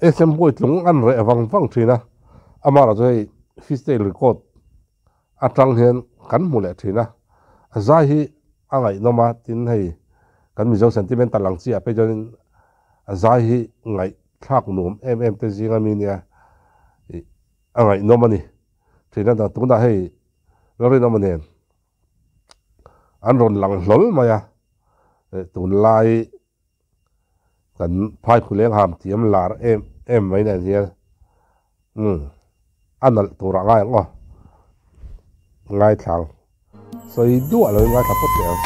SM Bawitlung an reh vang vang thin a, amaherawh chu hei Fishtail record atang hian kan hmu leh thin a, a zai hi a ngaihnawm a, tin hei kan Mizo sentimental ang chiah phei chuanin a zai hi ngaihthlak nuam em em te zinga mi nia ih a ngaihnawm a ni thin a, tunah hei Lalrinawma nen an rawn lang hlawl mai a, tunlai kan phai phuleng ham thiam lar em em mai nen hian umm a nalh tur ah ngai ang aw ngaithlang sawi duah lo in ngaithla phawt teh ang.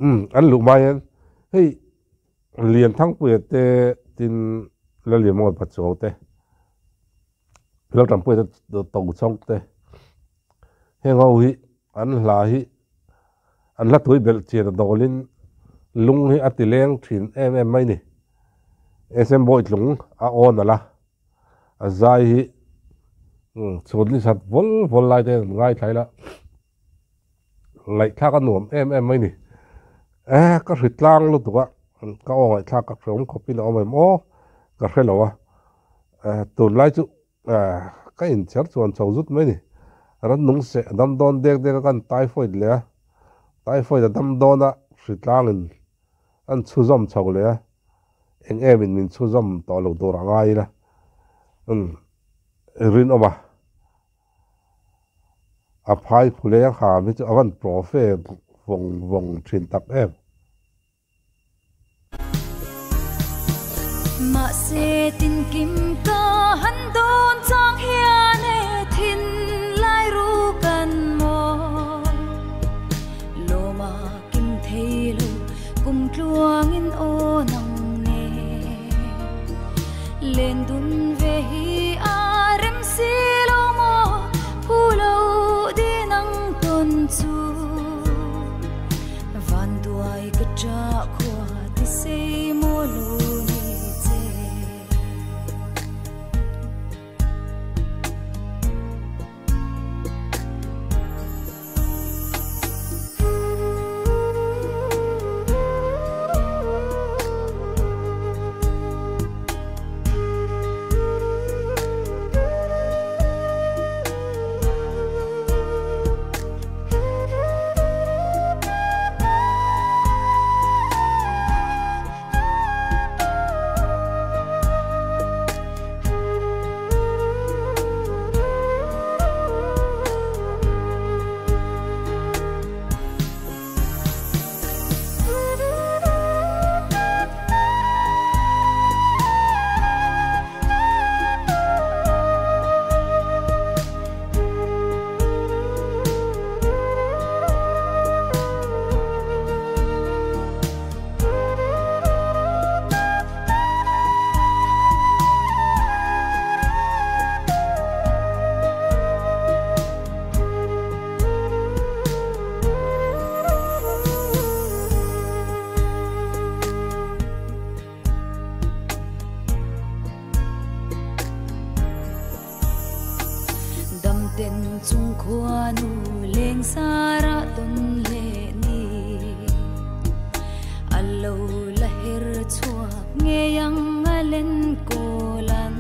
Umm an luh mai hian hei Lianthangpuia te tin Lallianmawia Pachuau te Laltanpuia te Tochhawng te heng ho hi an hla hi an hla tui belh chian a dawlin lung hi a ti leng thin em em mai ni. SM Bawitlung a awn alh a. A zai hi chhun ni sat vawl vawl lai te an ngaithla ila ngaihthlak a nuam em em mai ni. Eh ka hri tlang lutuk a, ka aw ngaihthlak ka hre awm khawp in a awm em aw ka hre lo a, eh tunlai chu eh ka inchher chuan chho zut mai ni. Rannung seh a dam dawn dek dek a kan typhoid leh a, typhoid a dam dawn a hri tlangin an chhuzawm chho leh a. Eng em in min chhuzawm tawh lo tur a ngai ila umm rinawm a, a phai phuleng ham hi chu a van profe vawng vawng thin tak em. Mahse tinkim ka han dawn chang hian e thin lai ru kan maw lawma Kim thei lo kum tluangin aw nang nen len dun ve hi a rem si lo maw phu lo din ang tawn chu van duai ka ṭah khua ti sei maw lo ni che. Damten chung khuanu leng sara tawn leh ni a lo la her chhuak ngei ang a len kawl an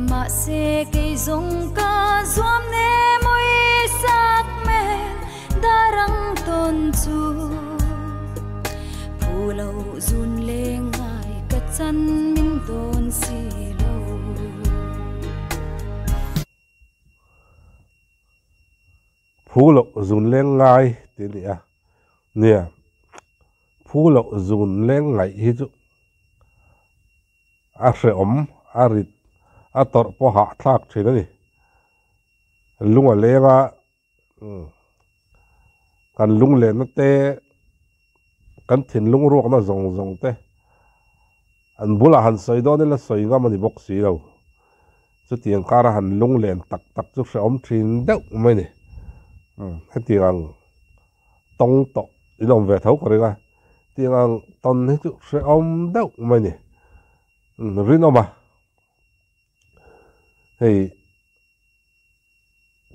mahse kei zawng ka zuam ne mawi sak hmel dar ang tawn chu phu lo zun leng ngai ka chan min dawn si lo. Phu loh zun leng ngai tih a ni a, nia. Phu loh zun leng ngaih hi chu a hrehawm, a rit, a tawrh pawh hahthlak thin a ni. Lung a leng a, kan lunglenna te, kan thinlung ruakna zawng zawng te an bulah han sawi dawn ila sawi ngam a ni bawk si lo. Chutiang kara han lunglen tak tak chu hrehawm thin deuh mai a ni. Hetiang ang tawng tawh in awm ve tho ka ring a, tiang ang tawn hi chu hrehawm deuh mai a ni. Rinawm a, hei.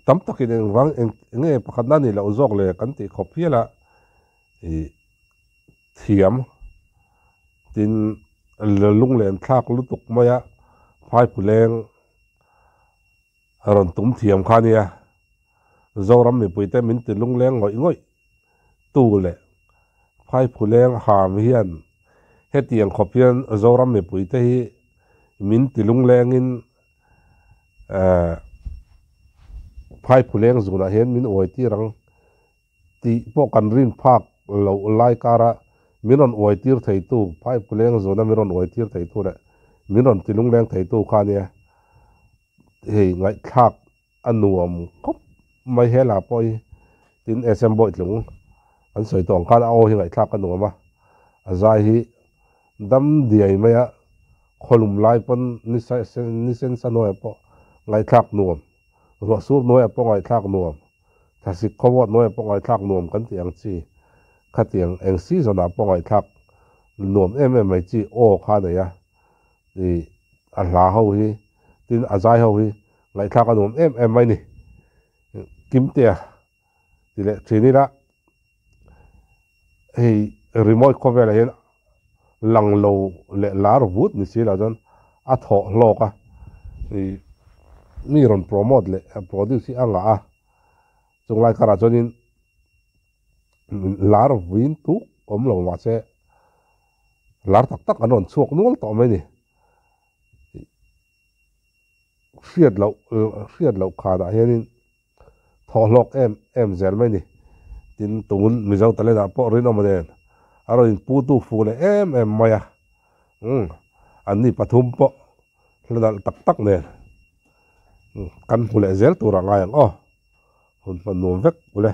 Tam takin engvang eng nge pakhatna a nih loh zawk le kan tih khawp hial a, ih thiam tin lunglen thlak lutuk mai a, phaiphuleng rawn tum thiam kha nia. Zoram mipuite min ti lungleng ngawih ngawih tu leh phaiphuleng ham hian hetiang khawp hian Zoram mipuite hi min ti lunglengin Ehh Phaiphuleng zunah hian min uai tir ang tih pawh kan rin phak loh lai kara min rawn uai tir theitu, Phaiphuleng zuna min rawn uai tir theitu leh min rawn tilungleng theitu kha ania hei ngaihthlak a nuam khawp mai he lah pawh hi tin SM Bawitlung an sawi tawh ang khan a aw hi ngaihthlak a nuam a, a zai hi dam diai mai a, khawlum lai pawn ni ni sen sa hnuaiah pawh ngaihthlak nuam, ruah sur hnuaiah pawh ngaihthlak nuam, thlasik khawvawt hnuaiah pawh ngaihthlak nuam kan tih ang chi khatiang eng season ah pawh ngaihthlak nuam em em mai chi aw kha a nei a, ih a hla ho hi tin a zai ho hi ngaihthlak a nuam em em mai ni. Kimtea ti leh thin ila hei rimawi khawvelah hian lang lo leh lar vut ni si lo chuan a thawh hlawk a, ih mi rawn promote leh produce hi a ngah a, chunglai karah chuanin lar vuin tuk awm lo mahse lar tak tak an rawn chhuak nual tawh mai a ni. Hriat loh hriat loh khanah hianin thawh hlawk em em zel mai a ni. Tin, tun Mizo talent ah pawh rinawm nen a rawn inpu tu fu leh em em mai a. Umm anni pathum pawh hla nalh tak tak nen kan hmu leh zel tur a ngai ang aw. Hun hman nuam vek ule.